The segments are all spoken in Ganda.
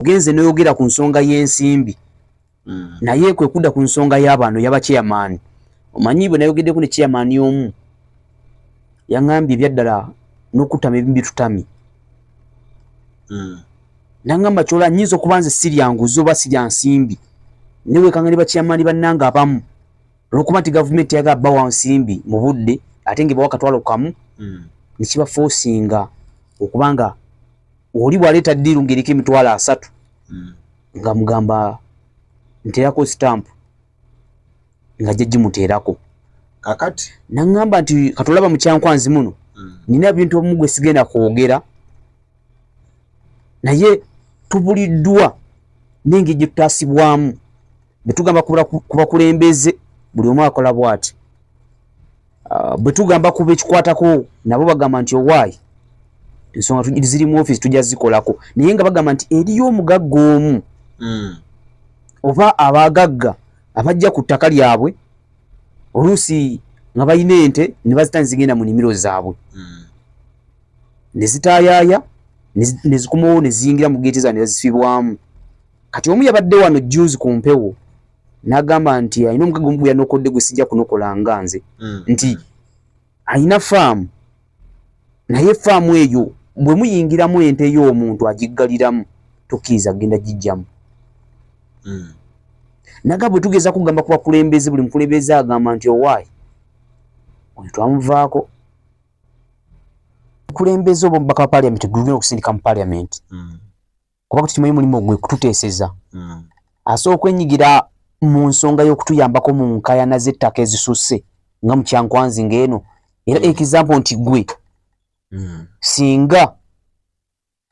Ogenze noyogera ku nsonga y'ensimbi. Naye kwe kudda ku nsonga y'abano yaba chairman. Omanyi bwe nayogeddeko ne chairman omu, yaŋŋambye ebyaddala n'okutama ebimu bitutami. Naŋŋamba kyola nnyinza okuba nze sirya nguzi oba sirya nsimbi, naye wekanga ne bachairman bannange abamu, olwokuba nti gavumenti eyagala bawa nsimbi mu budde ate ng'ebawa katwalo kamu, nekibaforcinga okubanga oli bw'aleeta deal ng'eriko 300,000, nga mugamba nteerako stamp, nga jja gimuteerako. Kakati Naŋŋamba nti katolaba mu Kyankwanzi muno, nina ebintu obumu gwe sigenda kwogera, naye tubuliddwa n'engeri gye tutaasibwamu. Bwe tugamba ku bakulembeze, buli omu akola bw'ati. Ah, bwe tugamba ku bekikwatako, nabo bagamba nti owaayi, ensonga ziri mu ofiisi, tujja zikolako. Naye nga bagamba nti eriyo omugagga omu oba abagagga abajja ku ttaka lyabwe, oluusi nga balina ente ne bazita ne zigenda mu nnimiro zaabwe, ne zitaayaaya, ne zikomawo ne ziyingira mu geeti zaabwe ne bazisibwamu. Kati omu yabadde wano juzi ku mpewo n'agamba nti alina omugagga omu gwe yanokodde, gwe sijja kunokola nga nze, nti alina faamu, naye faamu eyo bwe muyingiramu ente y'omuntu agiggaliramu, tokkiriza kugenda gijjamu. Naga bwe tugeza kugamba ku bakulembeze, buli mukulembeze agamba nti owaayi, oyo twamuvaako. Mukulembeze oba omubaka wa paliamenti gulina okusindika mu paliamenti, kuba tukimanyi mulimu gwe kututeeseza, asobola okwenyigira mu nsonga y'okutuyambako mu nkayana z'ettaka ezisusse nga mu Kyankwanzi ng'eno. Era example nti gwe singa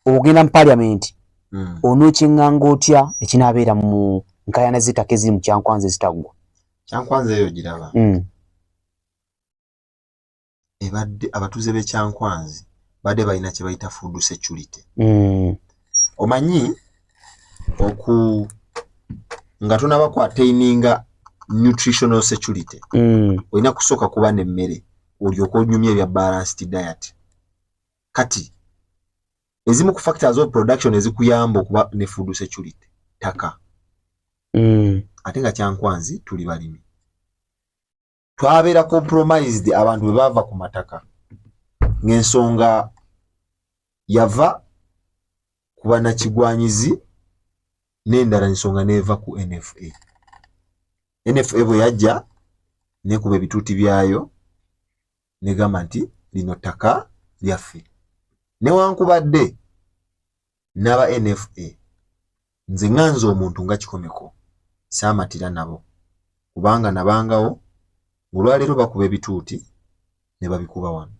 ogenda mu paliamenti, onookyeŋŋanga otya ekinaabeera mu nkayana z'ettaka eziri mu Kyankwanzi ezitaggwa? Kyankwanzi eyo giraba, ebadde abatuuze b'Ekyankwanzi badde balina kye bayita food security. Omanyi oku nga tonaba kwattaininga nutritional security, olina kusooka kuba n'emmere olyoke onyumya ebya balanced diet. Kati ezimu ku factors of production ezikuyamba okuba ne food security, ttaka. Ate nga Kyankwanzi tuli balimi, twabeera compromised abantu bwe baava ku mataka, ng'ensonga yava ku bannakigwanyizi n'endala ensonga n'eva ku NFA. NFA bwe yajja nekuba ebituuti byayo negamba nti lino ttaka lyaffe, newankubadde n'aba NFA nze ŋŋanza omuntu nga Kikomeko saamatira nabo, kubanga nabangawo ng'olwaleero bakuba ebituuti ne babikuba wano,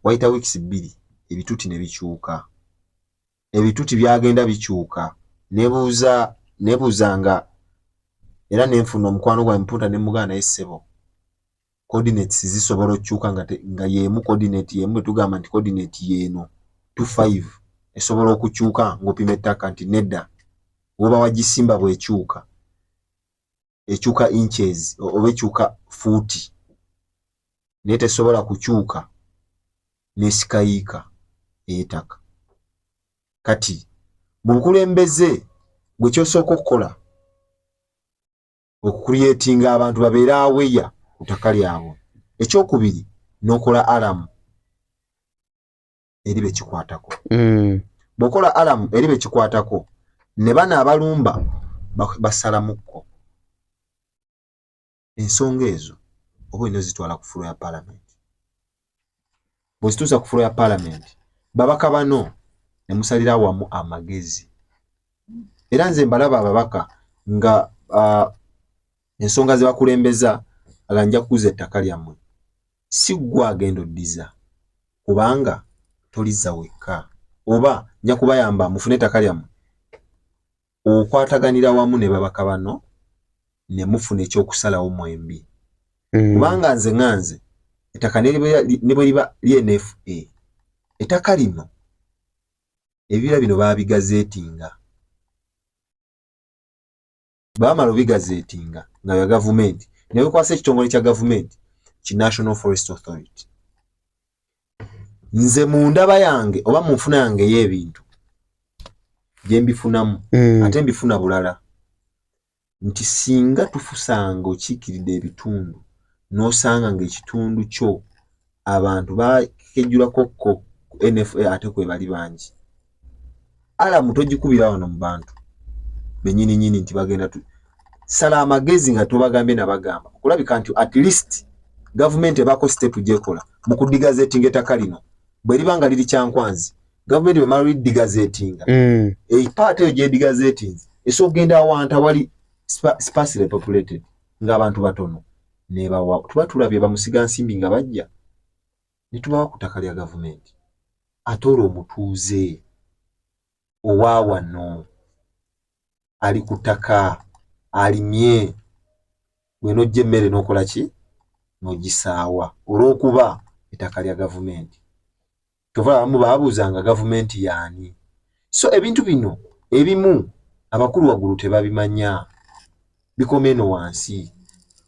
wayita weeks 2 ebituuti ne bikyuka. Ebituuti byagenda bikyuka, nebuuza nebuuzanga, era nenfuna omukwano gwange mpunta ne mugana, naye ssebo, coordinates zisobola okukyuka nga y'emu coordinate y'emu? Bwe tugamba nti coordinate y'eno 25 esobola okukyuka ng'opima ettaka? Nti nedda, woba wagisimba bw'ekyuka, ekyuka inches oba ekyuka fuuti, naye tesobola kukyuka nesikayiika ey'ettaka. Kati mu bukulembeze gwe kyosooka okukola okucreatinga abantu babeere aware ku ttaka lyabwe. Ekyokubiri, n'okola alarm eri bekikwatako. Bw'okola alarm eri bekikwatako, ne bano abalumba basalamukko ensonga ezo, oba olina ozitwala ku floor ya paalamenti. Bw'ozituusa ku floor ya paalamenti, babaka bano ne musalira wamu amagezi. Era nze mbalaba ababaka nga ensonga ze bakulembeza aga nja kukuza ettaka lyammwe, si ggwe agenda oddiza, kubanga tolizza wekka, oba nja kubayamba mufune ettaka lyammwe. Okwataganira wamu ne babaka bano ne mufuna ekyokusalawo mwembi. Kubanga nze ŋŋanze ettaka ne bwe liba lya NFA, ettaka lino ebibira bino baabigazettinga, baamala obigazettinga nga bya gavumenti, ne bikwasa ekitongole kya gavumenti ki National Forest Authority. Nze mu ndaba yange oba mu nfuna yange ey'ebintu, Gye mbifunamu, ate mbifuna bulala nti singa tufusanga okiikiridde ebitundu n'osanga ng'ekitundu kyo abantu bakejjulako ko NFA, ate kwe bali bangi, alarm togikubira wano mu bantu bennyini nyini nti bagenda tu sala amagezi nga tobagambye nabagamba okulabika nti at least gavumenti ebaako step gyekola mu kudegazettinga ettaka lino. Bwe liba nga liri Kyankwanzi, gavumenti bwemala lidegazettinga, epaata eyo gyedegazettinze esobola okugenda awantu awali sparsely populated, ng'abantu batono, nebawa. Tuba tulabye bamusiga nsimbi nga bajja ne tubawa ku ttaka lya gavumenti, ate olwo omutuuze owa wano ali ku ttaka alimye, gwe n'ojja emmere n'okola ki, n'ogisaawa olw'okuba ettaka lya gavumenti. Kyova abamu baabuuzanga gavumenti yaani. So ebintu bino ebimu abakulu waggulu tebabimanya, bikoma eno wansi,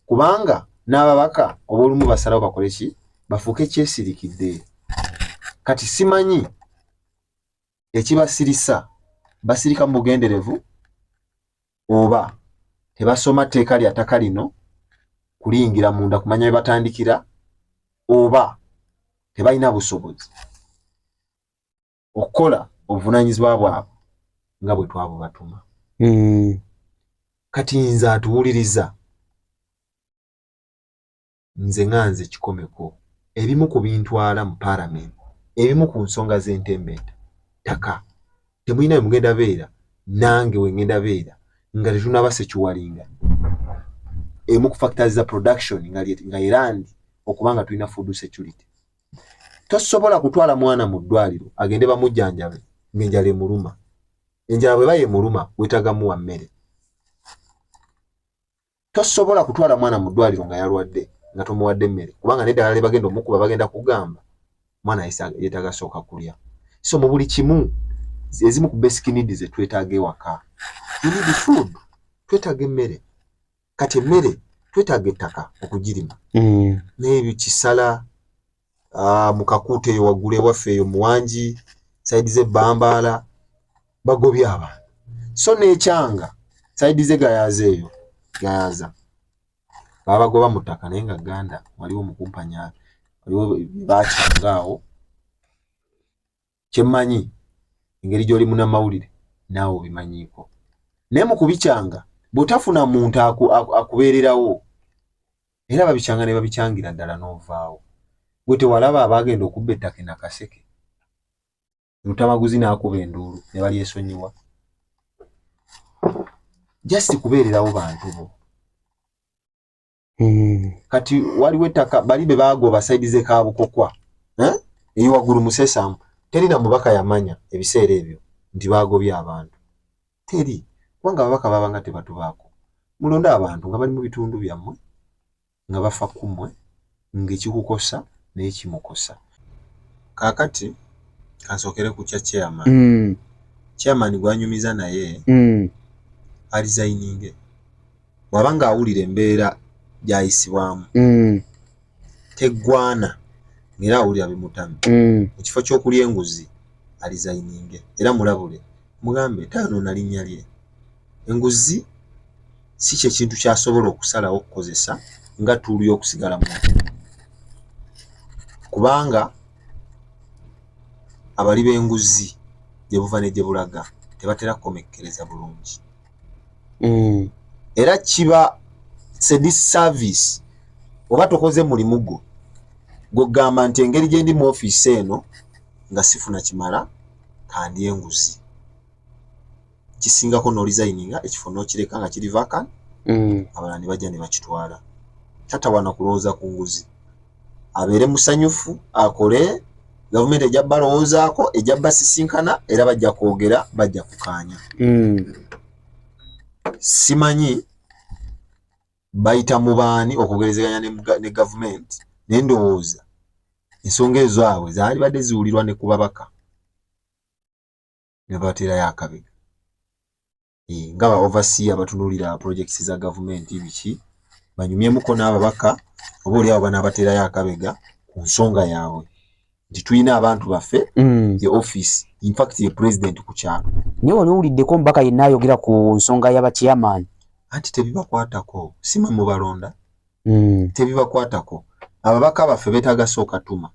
kubanga n'ababaka oba olumu basalawo bakole ki, bafuuke kyesirikidde. Kati simanyi ekibasirisa, basirika mu bugenderevu oba tebasoma tteeka lya ttaka lino kuliyingira munda kumanya bwe batandikira, oba tebalina busobozi okukola obuvunaanyizibwa bwabwe nga bwe twabubatuma. Kati nze atuwuliriza, nze nga nze Kikomeko, ebimu ku bintwala mu paalamenti, ebimu ku nsonga z'entembenta ttaka. Temulina we mugenda beera nange we ngenda beera nga tetunaba securinga emu ku factors za production nga ye land, okuba nga tulina food security. Tosobola kutwala mwana mu ddwaliro agende bamujjanjabe ng'enjala emuluma. Enjala bwe bayemuluma, weetaaga muwa mmere. Tosobola kutwala mwana mu ddwaliro nga yalwadde nga tomuwadde mmere, kubanga n'eddagala lye bagenda omukuba bagenda kugamba mwana yeetaaga sooka kulya. So mu buli kimu, ezimu ku basic need ze twetaaga ewaka, you need food, twetaaga emmere. Kati emmere twetaaga ettaka okugirima. Naye ebyo kisala mu Kakuuta eyo waggulu ewaffe eyo Muwangi, side z'ebbambaala bagobye abantu, so n'ekyanga side ze Gayaza eyo Gayaza babagoba mu ttaka, naye nga Ganda waliwo mukumpanya, waliwo bakyanga awo. Kyemmanyi, engeri gy'oli munnamawulire naawe obimanyiiko, naye mu kubikyanga bw'otafuna muntu akubeererawo, era babikyanga ne babikyangira ddala n'ovaawo. Gwe tewalaba abaagenda okubba ettaka e Nakaseke, Lutamaguzi n'akuba enduulu ne balyesonyiwa? Just kubeererawo bantu bo. Kati waliwo ettaka bali be baagoba side z'e Kabukokwa, eh? Eyo waggulu Musesamu, teri na mubaka yamanya ebiseera ebyo nti baagobye abantu, teri, kubanga ababaka babanga tebatubaako. Mulonde abantu nga bali mu bitundu byammwe, nga bafa kummwe, ng'ekikukosa naye kimukosa. Kaakati kansookere ku kya chairman. Chairman gwanyumiza naye aresigninge bw'aba ng'awulira embeera gy'ayisibwamu teggwana, ng'era awulira bimutamye. Mu kifo ky'okulya enguzi, aresigninge, era mulabule mugambe tayonoona linnya lye. Enguzi si kyekintu kyasobola okusalawo okukozesa nga tool y'okusigala mu, kubanga abali b'enguzi gye buva ne gye bulaga tebatera kukomekkereza bulungi. Era kiba disservice oba tokoze mulimu gwo gwegamba nti engeri gye ndi mu ofiisi eno nga sifuna kimala kandi enguzi kisingako n'oresigninga ekifo n'okireka nga kiri vacant, abalala ne bajja ne bakitwala. Tatawana kulowooza ku nguzi, abeere musanyufu akole. Gavumenti ejja balowoozaako, ejja basisinkana, era bajja kwogera, bajja kukaanya. Simanyi bayita mu baani okwogerezeganya ne gavumenti, naye ndowooza ensonga ezo zaabwe zaali badde ziwulirwa ne ku babaka ne bateerayo akabega. Nga ba overseer abatunuulira projects za gavumenti biki, banyumyemuko n'ababaka, oba oli awo banaabateerayo akabega ku nsonga yaabwe. Nti tulina abantu baffe, ye office, in fact ye president ku kyalo. Naye wali owuliddeko omubaka yenna ayogera ku nsonga y'abachairman? Anti tebibakwatako, si mwe mubalonda. Tebibakwatako. Ababaka baffe beetaaga sooka tuma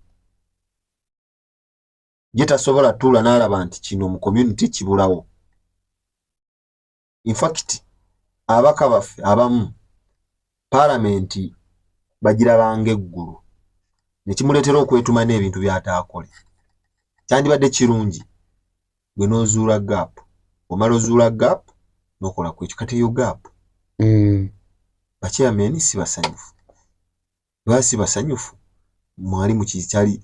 ye tasobola tuula n'alaba nti kino mu community kibulawo. In fact ababaka baffe abamu paalamenti bagirabanga eggulu, ne kimuleetera okwetuma n'ebintu by'ataakole. Kyandibadde kirungi gwe n'ozuula gap, omala ozuula gap n'okola ku ekyo. Kati eyo gap, bachairman si basanyufu. Lwaki si basanyufu? Mwali mukikyali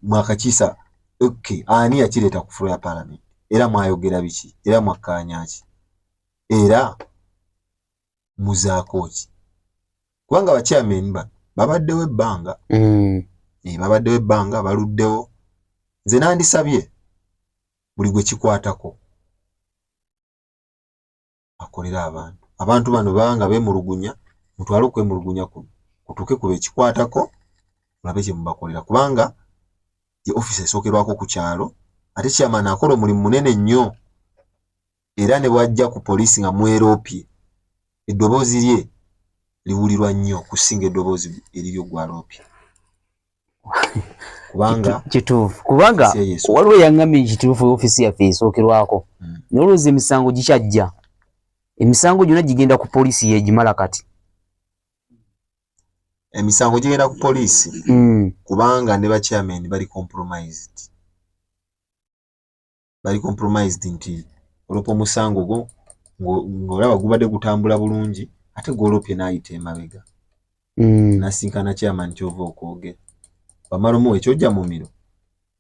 mwakakiisa. Okay, ani yakireeta ku floor ya parliament? Era mwayogera biki? Era mwakkaanya ki? Era muzaako ki? Kubanga bachairman bano babaddewo ebbanga. Babaddewo ebbanga, baluddewo. Nze nandisabye buli gwe kikwatako akolera abantu. Abantu bano banga beemulugunya, mutwale okwemulugunya kuno kutuuke ku bekikwatako, mulabe kye mubakolera, kubanga ye offisi esookerwako ku kyalo, ate chairman akola omulimu munene nnyo. Era ne bwajja ku poliisi nga mweroopye, eddoboozi lye liwulirwa nnyo okusinga eddoboozi eriryo gwaloopye, kubanga Kituufu, kubanga offiisi ye esooka. Waliwo eyaŋŋambye kituufu, ofiisi yaffe esookerwako. Naye olowooza emisango gikyajja, emisango gyonna gigenda ku poliisi yegimala kati? Emisango gigenda ku poliisi kubanga ne bachairman bali compromised, bali compromised nti olopa omusango gwo ng'olaba gubadde gutambula bulungi, ate gwolopye n'ayita emabega nasinkana chairman, kyova okwogera bamala omuwa ekyojja mumiro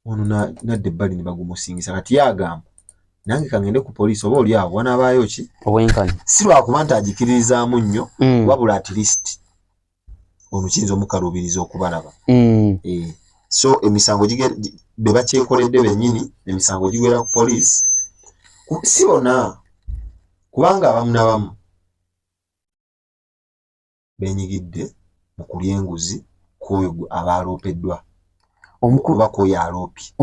ono nadda ebbali ne bagumusingisa. Kati ye agamba, nange kangende ku poliisi, oba oli awo wanaabaayo ki? Obwenkanya. Si lwakuba nti agikiririzaamu nnyo, wabula at least ono kiyinza omukaluubiriza okubalaba. So emisango be bakyekoledde bennyini, emisango giwera ku poliisi. Si bonna, kubanga abamu n'abamu benyigidde mu kulya enguzi kwoyo aba aloopeddwa oba kwoyo aloopye.